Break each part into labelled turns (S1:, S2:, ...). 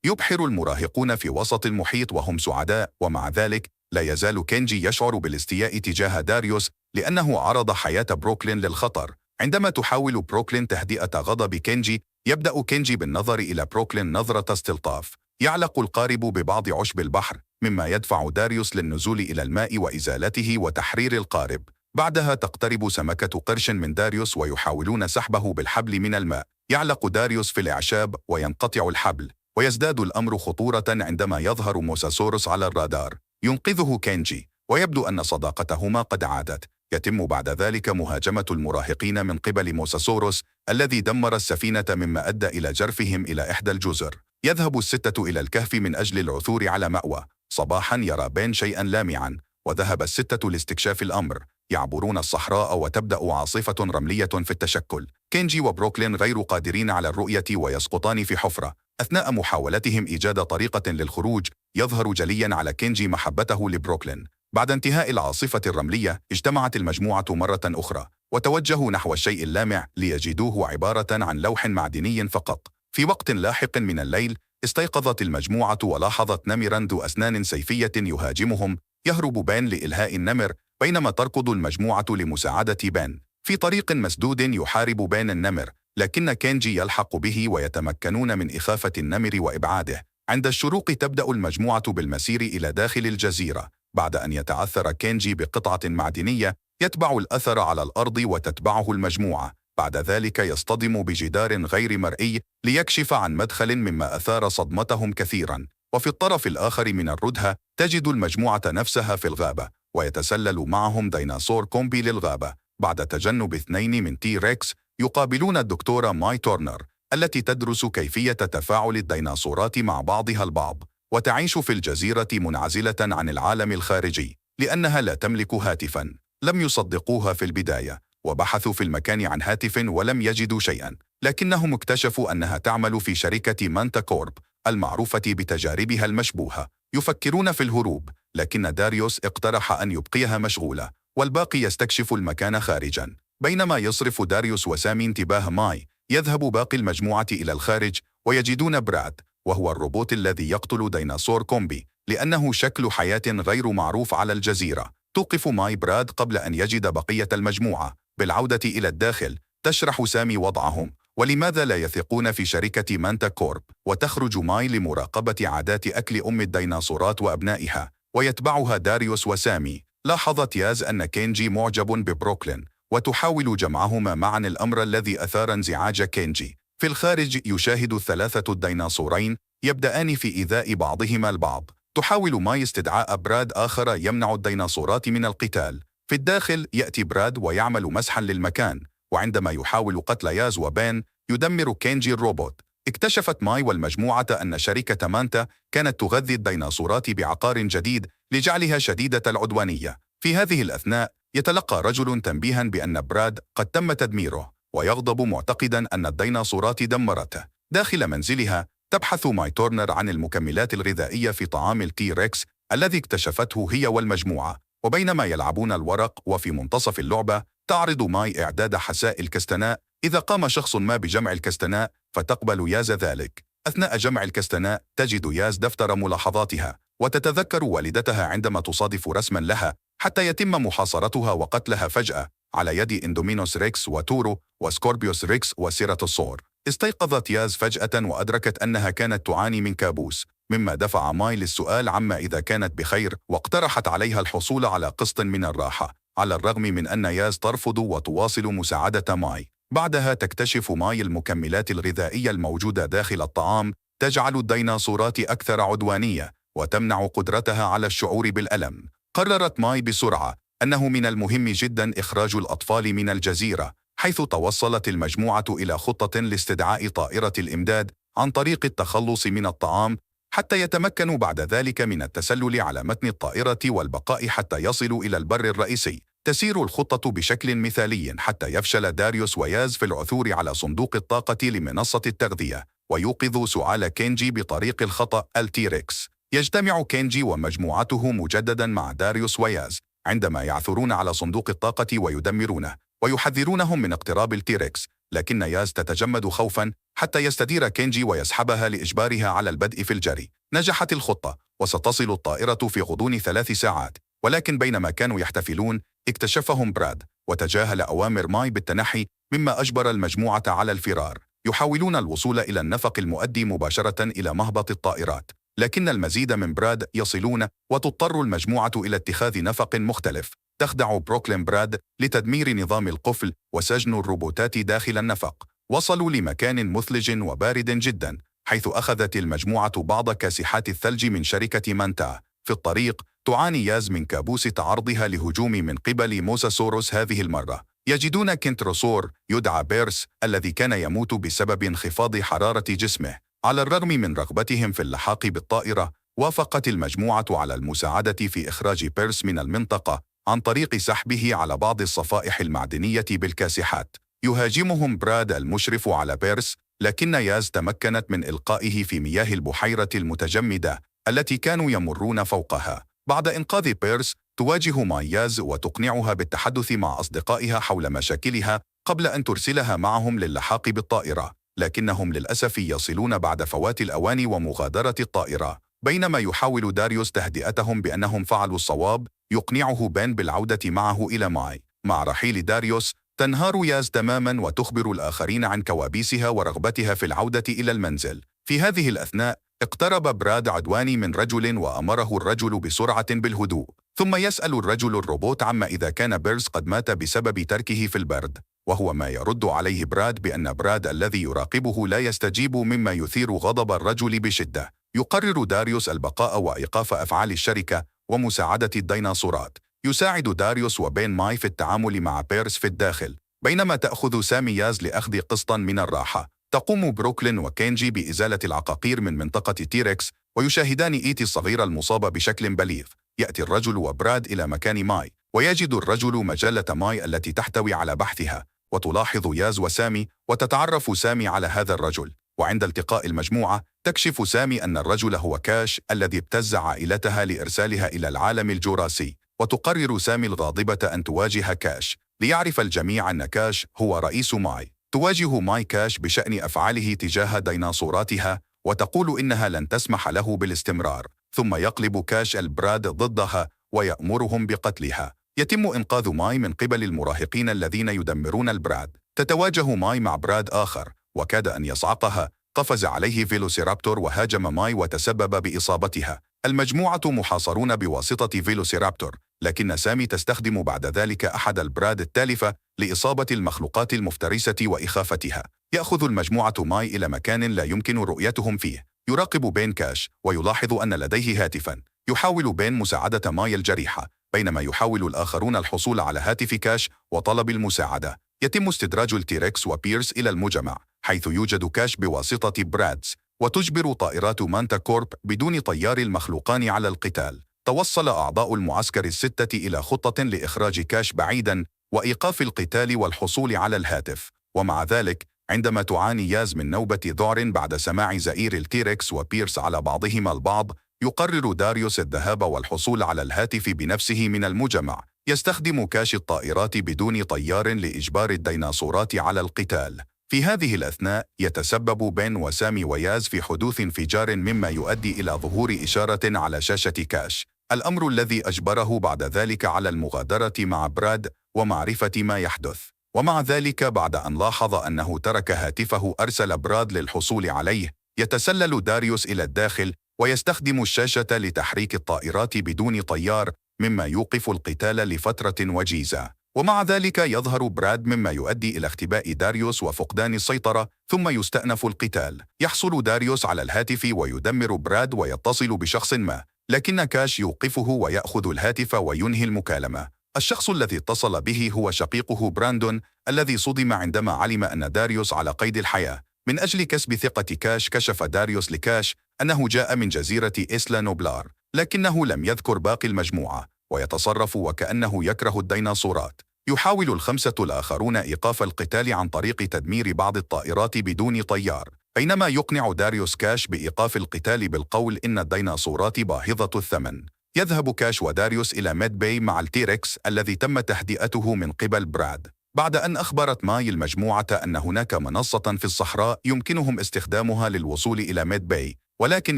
S1: يبحر المراهقون في وسط المحيط وهم سعداء، ومع ذلك لا يزال كينجي يشعر بالاستياء تجاه داريوس لأنه عرض حياة بروكلين للخطر. عندما تحاول بروكلين تهدئة غضب كينجي، يبدأ كينجي بالنظر إلى بروكلين نظرة استلطاف. يعلق القارب ببعض عشب البحر، مما يدفع داريوس للنزول إلى الماء وإزالته وتحرير القارب. بعدها تقترب سمكة قرش من داريوس ويحاولون سحبه بالحبل من الماء. يعلق داريوس في الأعشاب وينقطع الحبل، ويزداد الأمر خطورة عندما يظهر موساسورس على الرادار. ينقذه كينجي، ويبدو أن صداقتهما قد عادت. يتم بعد ذلك مهاجمة المراهقين من قبل موساسوروس الذي دمر السفينة، مما أدى إلى جرفهم إلى إحدى الجزر. يذهب الستة إلى الكهف من أجل العثور على مأوى. صباحا يرى بين شيئا لامعا، وذهب الستة لاستكشاف الأمر. يعبرون الصحراء وتبدأ عاصفة رملية في التشكل. كينجي وبروكلين غير قادرين على الرؤية ويسقطان في حفرة. أثناء محاولتهم إيجاد طريقة للخروج، يظهر جليا على كينجي محبته لبروكلين. بعد انتهاء العاصفة الرملية، اجتمعت المجموعة مرة أخرى وتوجهوا نحو الشيء اللامع ليجدوه عبارة عن لوح معدني فقط. في وقت لاحق من الليل، استيقظت المجموعة ولاحظت نمرا ذو أسنان سيفية يهاجمهم. يهرب بين لإلهاء النمر، بينما تركض المجموعة لمساعدة بين. في طريق مسدود يحارب بين النمر، لكن كينجي يلحق به ويتمكنون من إخافة النمر وإبعاده. عند الشروق تبدأ المجموعة بالمسير إلى داخل الجزيرة. بعد أن يتعثر كينجي بقطعة معدنية، يتبع الأثر على الأرض وتتبعه المجموعة. بعد ذلك يصطدم بجدار غير مرئي ليكشف عن مدخل، مما أثار صدمتهم كثيرا. وفي الطرف الآخر من الردهة تجد المجموعة نفسها في الغابة، ويتسلل معهم ديناصور كومبي للغابة. بعد تجنب اثنين من تي ريكس، يقابلون الدكتورة ماي تورنر التي تدرس كيفية تفاعل الديناصورات مع بعضها البعض، وتعيش في الجزيرة منعزلة عن العالم الخارجي لأنها لا تملك هاتفا. لم يصدقوها في البداية، وبحثوا في المكان عن هاتف ولم يجدوا شيئا، لكنهم اكتشفوا أنها تعمل في شركة مانتا كورب المعروفة بتجاربها المشبوهة. يفكرون في الهروب، لكن داريوس اقترح أن يبقيها مشغولة والباقي يستكشف المكان خارجا. بينما يصرف داريوس وسامي انتباه ماي، يذهب باقي المجموعة إلى الخارج ويجدون براد، وهو الروبوت الذي يقتل ديناصور كومبي لأنه شكل حياة غير معروف على الجزيرة. توقف ماي براد قبل أن يجد بقية المجموعة. بالعودة إلى الداخل، تشرح سامي وضعهم ولماذا لا يثقون في شركة مانتا كورب. وتخرج ماي لمراقبة عادات أكل أم الديناصورات وأبنائها، ويتبعها داريوس وسامي. لاحظت ياز أن كينجي معجب ببروكلين وتحاول جمعهما معا، الأمر الذي أثار انزعاج كينجي. في الخارج يشاهد الثلاثة الديناصورين يبدأان في إيذاء بعضهما البعض. تحاول ماي استدعاء براد آخر يمنع الديناصورات من القتال. في الداخل يأتي براد ويعمل مسحا للمكان، وعندما يحاول قتل ياز وبين يدمر كينجي الروبوت. اكتشفت ماي والمجموعة أن شركة مانتا كانت تغذي الديناصورات بعقار جديد لجعلها شديدة العدوانية. في هذه الأثناء يتلقى رجل تنبيها بأن براد قد تم تدميره، ويغضب معتقدا أن الديناصورات دمرته. داخل منزلها تبحث ماي تورنر عن المكملات الغذائية في طعام التي ريكس الذي اكتشفته هي والمجموعة. وبينما يلعبون الورق وفي منتصف اللعبة، تعرض ماي إعداد حساء الكستناء. إذا قام شخص ما بجمع الكستناء فتقبل ياز ذلك. أثناء جمع الكستناء تجد ياز دفتر ملاحظاتها، وتتذكر والدتها عندما تصادف رسما لها، حتى يتم محاصرتها وقتلها فجأة على يد إندومينوس ريكس وتورو وسكوربيوس ريكس وسيراتوسور. استيقظت ياز فجأة وأدركت أنها كانت تعاني من كابوس، مما دفع ماي للسؤال عما إذا كانت بخير، واقترحت عليها الحصول على قسط من الراحة، على الرغم من أن ياز ترفض وتواصل مساعدة ماي. بعدها تكتشف ماي المكملات الغذائية الموجودة داخل الطعام تجعل الديناصورات أكثر عدوانية وتمنع قدرتها على الشعور بالألم. قررت ماي بسرعة أنه من المهم جدا إخراج الأطفال من الجزيرة، حيث توصلت المجموعة إلى خطة لاستدعاء طائرة الإمداد عن طريق التخلص من الطعام، حتى يتمكنوا بعد ذلك من التسلل على متن الطائرة والبقاء حتى يصلوا إلى البر الرئيسي. تسير الخطة بشكل مثالي حتى يفشل داريوس وياز في العثور على صندوق الطاقة لمنصة التغذية، ويوقظ سعال كينجي بطريق الخطأ التيركس. يجتمع كينجي ومجموعته مجددا مع داريوس وياز عندما يعثرون على صندوق الطاقة ويدمرونه، ويحذرونهم من اقتراب التيركس، لكن ياز تتجمد خوفا حتى يستدير كينجي ويسحبها لإجبارها على البدء في الجري. نجحت الخطة وستصل الطائرة في غضون 3 ساعات، ولكن بينما كانوا يحتفلون اكتشفهم براد وتجاهل أوامر ماي بالتنحي، مما أجبر المجموعة على الفرار. يحاولون الوصول إلى النفق المؤدي مباشرة إلى مهبط الطائرات، لكن المزيد من براد يصلون وتضطر المجموعة إلى اتخاذ نفق مختلف. تخدع بروكلين براد لتدمير نظام القفل وسجن الروبوتات داخل النفق. وصلوا لمكان مثلج وبارد جدا، حيث أخذت المجموعة بعض كاسحات الثلج من شركة مانتا. في الطريق تعاني ياز من كابوس تعرضها لهجوم من قبل موساسوروس. هذه المرة يجدون كنتروسور يدعى بيرس الذي كان يموت بسبب انخفاض حرارة جسمه. على الرغم من رغبتهم في اللحاق بالطائرة، وافقت المجموعة على المساعدة في إخراج بيرس من المنطقة عن طريق سحبه على بعض الصفائح المعدنية بالكاسحات. يهاجمهم براد المشرف على بيرس، لكن ياز تمكنت من إلقائه في مياه البحيرة المتجمدة التي كانوا يمرون فوقها. بعد إنقاذ بيرس، تواجه ماي ياز وتقنعها بالتحدث مع أصدقائها حول مشاكلها قبل أن ترسلها معهم للحاق بالطائرة، لكنهم للأسف يصلون بعد فوات الأوان ومغادرة الطائرة. بينما يحاول داريوس تهدئتهم بأنهم فعلوا الصواب، يقنعه بين بالعودة معه إلى ماي. مع رحيل داريوس تنهار ياز تماما وتخبر الآخرين عن كوابيسها ورغبتها في العودة إلى المنزل. في هذه الأثناء اقترب براد عدواني من رجل وأمره الرجل بسرعة بالهدوء، ثم يسأل الرجل الروبوت عما إذا كان بيرس قد مات بسبب تركه في البرد، وهو ما يرد عليه براد بأن براد الذي يراقبه لا يستجيب، مما يثير غضب الرجل بشدة. يقرر داريوس البقاء وإيقاف أفعال الشركة ومساعدة الديناصورات. يساعد داريوس وبين ماي في التعامل مع بيرس في الداخل، بينما تأخذ سامي ياز لأخذ قسطا من الراحة. تقوم بروكلين وكينجي بإزالة العقاقير من منطقة تيركس ويشاهدان إيتي الصغيرة المصابة بشكل بليغ. يأتي الرجل وبراد إلى مكان ماي، ويجد الرجل مجلة ماي التي تحتوي على بحثها، وتلاحظ ياز وسامي، وتتعرف سامي على هذا الرجل. وعند التقاء المجموعة تكشف سامي أن الرجل هو كاش الذي ابتز عائلتها لإرسالها إلى العالم الجوراسي، وتقرر سامي الغاضبة أن تواجه كاش ليعرف الجميع أن كاش هو رئيس ماي. تواجه ماي كاش بشأن أفعاله تجاه ديناصوراتها وتقول إنها لن تسمح له بالاستمرار، ثم يقلب كاش البراد ضدها ويأمرهم بقتلها. يتم إنقاذ ماي من قبل المراهقين الذين يدمرون البراد. تتواجه ماي مع براد آخر وكاد أن يصعقها، قفز عليه فيلوسيرابتور وهاجم ماي وتسبب بإصابتها. المجموعة محاصرون بواسطة فيلوسيرابتور، لكن سامي تستخدم بعد ذلك أحد البراد التالفة لإصابة المخلوقات المفترسة وإخافتها. يأخذ المجموعة ماي إلى مكان لا يمكن رؤيتهم فيه. يراقب بين كاش ويلاحظ أن لديه هاتفا. يحاول بين مساعدة ماي الجريحة، بينما يحاول الآخرون الحصول على هاتف كاش وطلب المساعدة. يتم استدراج التيركس وبيرس إلى المجمع حيث يوجد كاش بواسطة برادز، وتجبر طائرات مانتا كورب بدون طيار المخلوقان على القتال. توصل أعضاء المعسكر الستة إلى خطة لإخراج كاش بعيدا وإيقاف القتال والحصول على الهاتف. ومع ذلك عندما تعاني ياز من نوبة ذعر بعد سماع زئير التيركس وبيرس على بعضهما البعض، يقرر داريوس الذهاب والحصول على الهاتف بنفسه من المجمع. يستخدم كاش الطائرات بدون طيار لإجبار الديناصورات على القتال. في هذه الأثناء يتسبب بين وسامي وياز في حدوث انفجار، مما يؤدي إلى ظهور إشارة على شاشة كاش، الأمر الذي أجبره بعد ذلك على المغادرة مع براد ومعرفة ما يحدث. ومع ذلك بعد أن لاحظ أنه ترك هاتفه أرسل براد للحصول عليه. يتسلل داريوس إلى الداخل ويستخدم الشاشة لتحريك الطائرات بدون طيار، مما يوقف القتال لفترة وجيزة. ومع ذلك يظهر براد، مما يؤدي إلى اختباء داريوس وفقدان السيطرة، ثم يستأنف القتال. يحصل داريوس على الهاتف ويدمر براد ويتصل بشخص ما، لكن كاش يوقفه ويأخذ الهاتف وينهي المكالمة. الشخص الذي اتصل به هو شقيقه براندون الذي صدم عندما علم أن داريوس على قيد الحياة. من أجل كسب ثقة كاش، كشف داريوس لكاش أنه جاء من جزيرة إسلا نوبلار، لكنه لم يذكر باقي المجموعة، ويتصرف وكأنه يكره الديناصورات. يحاول الخمسة الآخرون إيقاف القتال عن طريق تدمير بعض الطائرات بدون طيار، بينما يقنع داريوس كاش بإيقاف القتال بالقول إن الديناصورات باهظة الثمن. يذهب كاش وداريوس إلى ميد باي مع التيركس الذي تم تهدئته من قبل براد. بعد أن أخبرت ماي المجموعة أن هناك منصة في الصحراء يمكنهم استخدامها للوصول إلى ميد باي، ولكن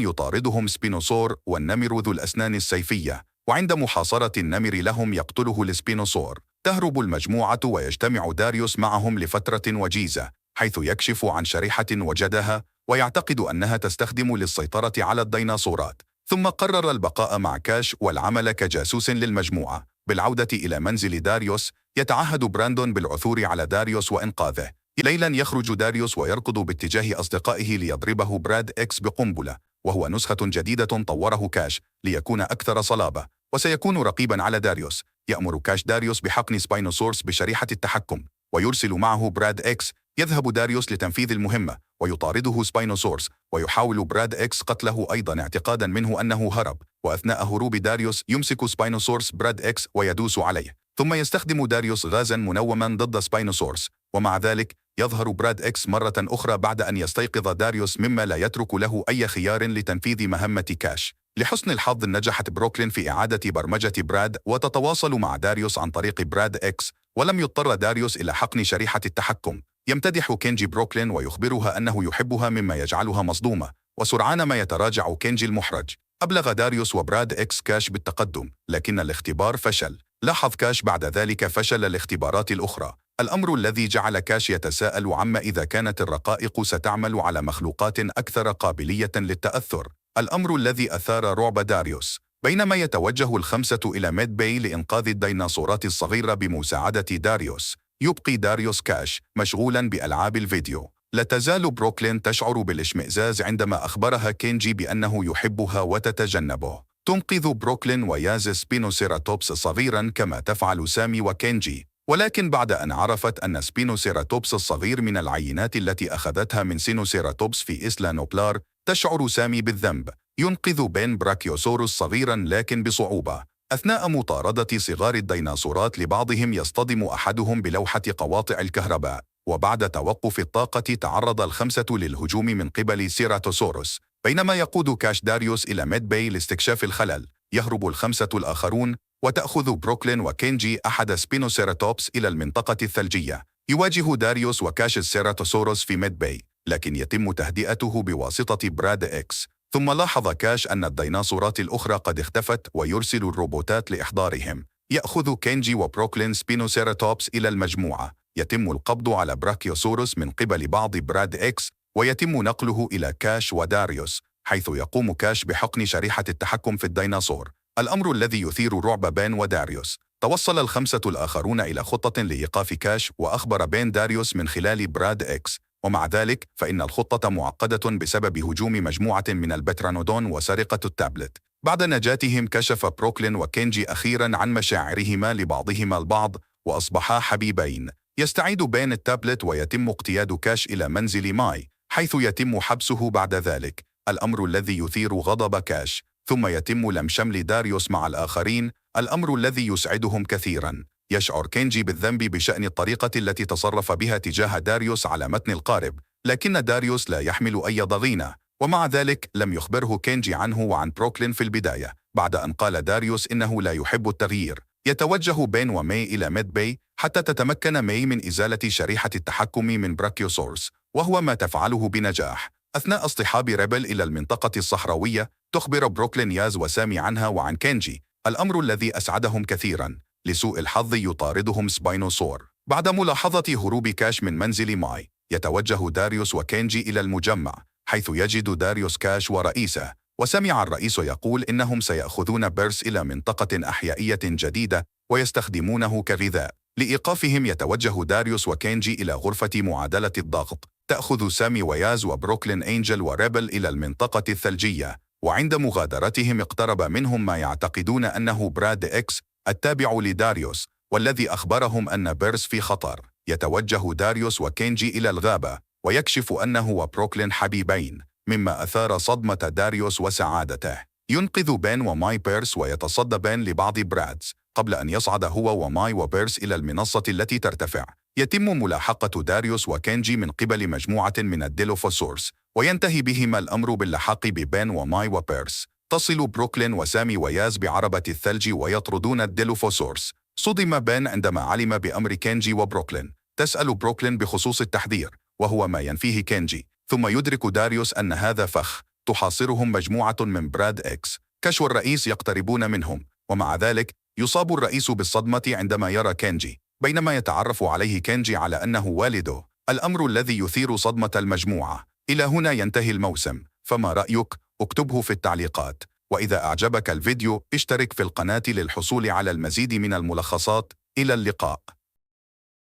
S1: يطاردهم سبينوسور والنمر ذو الأسنان السيفية، وعند محاصرة النمر لهم يقتله السبينوسور. تهرب المجموعة ويجتمع داريوس معهم لفترة وجيزة، حيث يكشف عن شريحة وجدها ويعتقد أنها تستخدم للسيطرة على الديناصورات، ثم قرر البقاء مع كاش والعمل كجاسوس للمجموعة. بالعودة إلى منزل داريوس، يتعهد براندون بالعثور على داريوس وإنقاذه. ليلا يخرج داريوس ويركض باتجاه أصدقائه ليضربه براد إكس بقنبلة، وهو نسخة جديدة طوره كاش ليكون أكثر صلابة، وسيكون رقيبا على داريوس. يأمر كاش داريوس بحقن سباينوسورس بشريحة التحكم، ويرسل معه براد إكس. يذهب داريوس لتنفيذ المهمة ويطارده سباينوسورس، ويحاول براد إكس قتله أيضا اعتقادا منه أنه هرب. وأثناء هروب داريوس يمسك سباينوسورس براد إكس ويدوس عليه، ثم يستخدم داريوس غازا منوما ضد سباينوسورس، ومع ذلك يظهر براد إكس مرة أخرى بعد أن يستيقظ داريوس، مما لا يترك له أي خيار لتنفيذ مهمة كاش. لحسن الحظ نجحت بروكلين في إعادة برمجة براد وتتواصل مع داريوس عن طريق براد إكس، ولم يضطر داريوس إلى حقن شريحة التحكم. يمتدح كينجي بروكلين ويخبرها أنه يحبها، مما يجعلها مصدومة، وسرعان ما يتراجع كينجي المحرج. أبلغ داريوس وبراد إكس كاش بالتقدم، لكن الاختبار فشل. لاحظ كاش بعد ذلك فشل الاختبارات الأخرى، الأمر الذي جعل كاش يتساءل عما إذا كانت الرقائق ستعمل على مخلوقات أكثر قابلية للتأثر، الأمر الذي أثار رعب داريوس. بينما يتوجه الخمسة إلى ميد باي لإنقاذ الديناصورات الصغيرة بمساعدة داريوس، يبقي داريوس كاش مشغولا بألعاب الفيديو. لا تزال بروكلين تشعر بالاشمئزاز عندما أخبرها كينجي بأنه يحبها وتتجنبه. تنقذ بروكلين وياز سبينوسيراتوبس صغيرا كما تفعل سامي وكينجي، ولكن بعد أن عرفت أن سبينوسيراتوبس الصغير من العينات التي أخذتها من سينوسيراتوبس في إسلا نوبلار، تشعر سامي بالذنب. ينقذ بين براكيوسوروس صغيرا لكن بصعوبة. أثناء مطاردة صغار الديناصورات لبعضهم يصطدم أحدهم بلوحة قواطع الكهرباء، وبعد توقف الطاقة تعرض الخمسة للهجوم من قبل سيراتوسوروس. بينما يقود كاش داريوس إلى ميد باي لاستكشاف الخلل، يهرب الخمسة الآخرون، وتأخذ بروكلين وكينجي أحد سبينوسيراتوبس إلى المنطقة الثلجية. يواجه داريوس وكاش السيراتوسوروس في ميد باي، لكن يتم تهدئته بواسطة براد إكس. ثم لاحظ كاش أن الديناصورات الأخرى قد اختفت ويرسل الروبوتات لإحضارهم. يأخذ كينجي وبروكلين سبينوسيراتوبس إلى المجموعة. يتم القبض على براكيوسوروس من قبل بعض براد إكس، ويتم نقله إلى كاش وداريوس، حيث يقوم كاش بحقن شريحة التحكم في الديناصور، الأمر الذي يثير رعب بين وداريوس. توصل الخمسة الآخرون إلى خطة لإيقاف كاش، وأخبر بين داريوس من خلال براد إكس، ومع ذلك فإن الخطة معقدة بسبب هجوم مجموعة من البترانودون وسرقة التابلت. بعد نجاتهم كشف بروكلين وكينجي أخيرا عن مشاعرهما لبعضهما البعض وأصبحا حبيبين. يستعيد بين التابلت ويتم اقتياد كاش إلى منزل ماي، حيث يتم حبسه بعد ذلك، الأمر الذي يثير غضب كاش. ثم يتم لم شمل داريوس مع الآخرين، الأمر الذي يسعدهم كثيرا. يشعر كينجي بالذنب بشأن الطريقة التي تصرف بها تجاه داريوس على متن القارب، لكن داريوس لا يحمل أي ضغينة، ومع ذلك لم يخبره كينجي عنه وعن بروكلين في البداية، بعد أن قال داريوس إنه لا يحب التغيير. يتوجه بين وماي إلى ميد باي حتى تتمكن ماي من إزالة شريحة التحكم من براكيوسورس، وهو ما تفعله بنجاح. أثناء اصطحاب ريبل إلى المنطقة الصحراوية، تخبر بروكلين ياز وسامي عنها وعن كينجي، الأمر الذي أسعدهم كثيرا. لسوء الحظ يطاردهم سباينوسور. بعد ملاحظة هروب كاش من منزل ماي، يتوجه داريوس وكينجي إلى المجمع، حيث يجد داريوس كاش ورئيسه، وسمع الرئيس يقول إنهم سيأخذون بيرس إلى منطقة أحيائية جديدة ويستخدمونه كغذاء. لإيقافهم يتوجه داريوس وكينجي إلى غرفة معادلة الضغط. تأخذ سامي وياز وبروكلين أنجل وريبل إلى المنطقة الثلجية، وعند مغادرتهم اقترب منهم ما يعتقدون أنه براد إكس التابع لداريوس، والذي أخبرهم أن بيرس في خطر. يتوجه داريوس وكينجي إلى الغابة، ويكشف أنه وبروكلين حبيبين، مما أثار صدمة داريوس وسعادته. ينقذ بين وماي بيرس ويتصدى بين لبعض برادز، قبل أن يصعد هو وماي وبيرس إلى المنصة التي ترتفع. يتم ملاحقة داريوس وكينجي من قبل مجموعة من الديلوفوسورس، وينتهي بهما الأمر باللحاق ببين وماي وبيرس. تصل بروكلين وسامي وياز بعربة الثلج ويطردون الديلوفوسورس. صدم بن عندما علم بأمر كينجي وبروكلين. تسأل بروكلين بخصوص التحذير، وهو ما ينفيه كينجي. ثم يدرك داريوس أن هذا فخ. تحاصرهم مجموعة من براد إكس. كش والرئيس يقتربون منهم، ومع ذلك يصاب الرئيس بالصدمة عندما يرى كينجي، بينما يتعرف عليه كينجي على أنه والده، الأمر الذي يثير صدمة المجموعة. إلى هنا ينتهي الموسم، فما رأيك؟ اكتبه في التعليقات. وإذا أعجبك الفيديو اشترك في القناة للحصول على المزيد من الملخصات. إلى اللقاء.